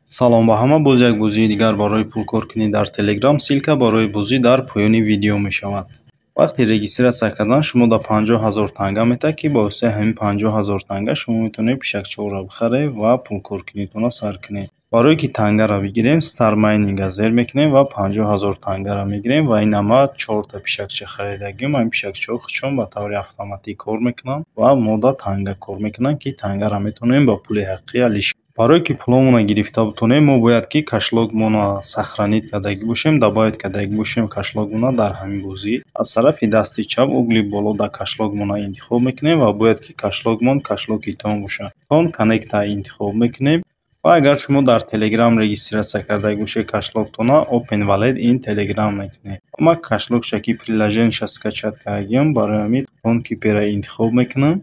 Салом ба ҳама! Боз як бозии дигар барои пулкоркунӣ дар Телеграм. Ссылка барои бозӣ дар поёни видео мешавад. Вақти регистрация кардан шумо да 50 000 танга метаҳад, ки ба воситаи ҳамин 50 000 танга шумо метавонед пишакчаҳоро бихаред ва пулкоркуниатонро сар кунед. Барое ки тангаро бигирем, Start Mining-а зер мекунем ва 50 000 тангаро мегирем. Ва ин ама чорта пишакча харидагим. Ҳамин пишакчаҳо худшон ба таври автоматӣ кор мекунанд ва мода танга кор мекунанд, ки тангаро метавонем ба пули ҳақиқӣ алиш. Барое ки пуломонро гирифта бутонем, мо бояд ки кошелёкмонро сохранить кардагӣ бошем, добавить кардагӣ бошем кошелёкмонро дар ҳамин бозӣ. Аз тарафи дасти чап, угли боло, дар кошелёкмонро интихоб мекунем ва бояд ки кошелёкмон кошелёки TON бошад. TON Connect-а интихоб мекунем ва агар шумо дар Телеграм регистрация кардагӣ бошед кошелёктонро, Open Wallet in Telegram мекунед. Ман кошелёкша, ки приложениеша скачать кардагиам, барои ҳамин Tonkeeper-ро интихоб мекунам.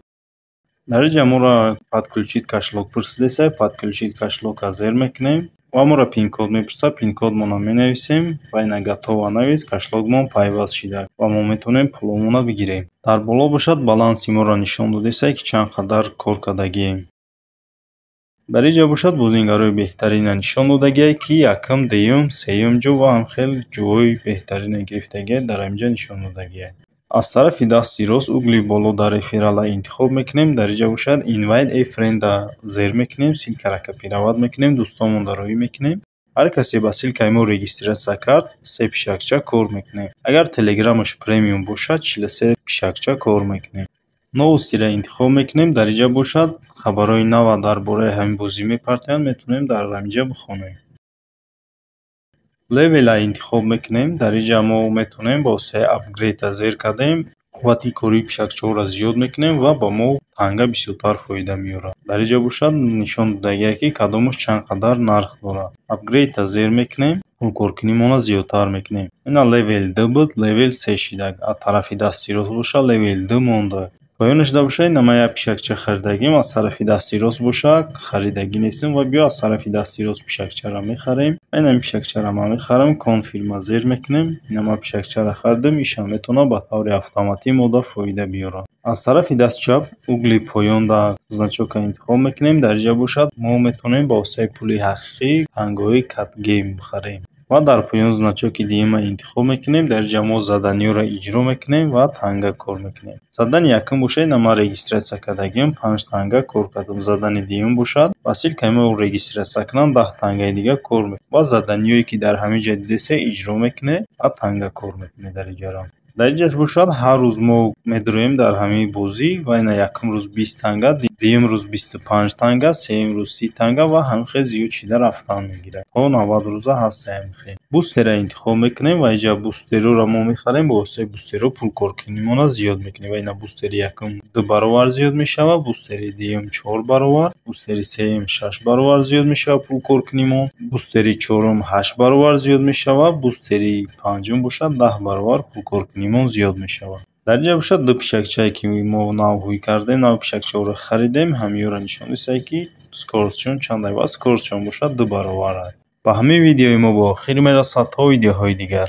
Дар инҷа моро подключить кошелёк пурсидааст. Подключить кошелёкро зер мекунем ва моро пин-код мепурсад. Пин-кодмонро менависем ва ина, готово навис, кошелёкмон пайваст шуда ва мо метавонем пуломонро бигирем. Дар боло бошад, баланси моро нишон додааст, ки чанд қадар кор кардагием. Дар инҷа бошад, бозингарои беҳтаринро нишон додагиай, ки якум, дуюм, сеюм ҷо ва ҳамхел ҷойҳои беҳтаринро гирифтагиай, дар ҳаминҷа нишон додагиай. Аз тарафи дасти рост, угли боло, дар реферала интихоб мекунем. Дар инҷа бошад, Invite a friend-а зер мекунем, ссылкаро копировать мекунем, дӯстонмонро роҳӣ мекунем. Ҳар касе ба ссылкаи мо регистрация кард, се пишакча кор мекунем. Агар Телеграмаш премиум бошад, 43 пишакча кор мекунем. Новостиро интихоб мекунем. Дар инҷа бошад, хабарҳои нава дар бораи ҳамин бозӣ мепартоянд, метавонем дар ҳаминҷа бихонем. Левела интихоб мекунем. Дар инҷа мо метавонем ба воситаи апгрейда зер кардем, қуввати кории пишакчаҳоро зиёд мекунем ва ба мо танга бисёртар фоида меорад. Дар инҷа бошад, нишон додагиае, ки кадомаш чанд қадар нарх дорад. Апгрейдта зер мекунем, пулкоркунимонро зиёдтар мекунем. Ина, левел 2 буд, левел 3 шида. Аз тарафи дасти рост бошад, левел 2 монда. Поёнашда бошад, ина, ман як пишакча харидагим. Аз тарафи дасти рост бошад, харидагӣ нестем ва биё, аз тарафи дасти рост пишакчаро мехарем. Ина, ин пишакчаро ман мехарам, confirm-а зер мекунем. Ина, ман пишакчаро харидам, ишам метавонад ба таври автоматӣ мода фоида биёрад. Аз тарафи дасти чап, угли поён, дар значокро интихоб мекунем. Дар инҷа бошад, мо метавонем ба воситаи пули ҳақиқӣ тангоҳои CatGame бихарем ва дар поён значоки дуюмро интихоб мекунем. Дар инҷа мо заданиҳоро иҷро мекунем ва танга кор мекунем. Задани якум бошад, ина, ман регистрация кардагиам, панҷ танга кор кардам. Задани дуюм бошад, ба ссылкаи мо регистрация кунам, 10 тангаи дигар кор мекунем ва заданиҳое, ки дар ҳамин ҷо дидесед, иҷро мекунед ва танга кор мекунед дар инҷаро. Дар инҷаш бошад, ҳар рӯз мо медуроем дар ҳамин бозӣ ва ина, якум рӯз 20 танга, дуюм рӯз 25 танга, сеюм рӯз 30 танга ва ҳамин хел зиёд шида рафтан мегирад. То 90 рӯза ҳаст ҳамин хел. Бустерро интихоб мекунем ва инҷа бустерҳоро мо мехарем, ба воситаи бустерҳо пулкоркунимонро зиёд мекунем. Ва ина, бустери якум ду баробар зиёд мешавад, бустери дуюм чор баробар, бустери сеюм шаш баробар зиёд мешавад пулкоркунимон, бустери чорум ҳашт баробар зиёд мешавад, бустери панҷум бошад, 10 баробар пулкоркунимон зиёд мешавад. Дар инҷа бошад, ду пишакчае, ки мо нав ҳуй кардем, нав пишакчаҳоро харидем, ҳаминҳоро нишон дистем, ки скоростшон чанд ва скоростшон бошад, ду баробар. Ба ҳамин видеои мо ба охир мерасад. То видеоҳои дигар.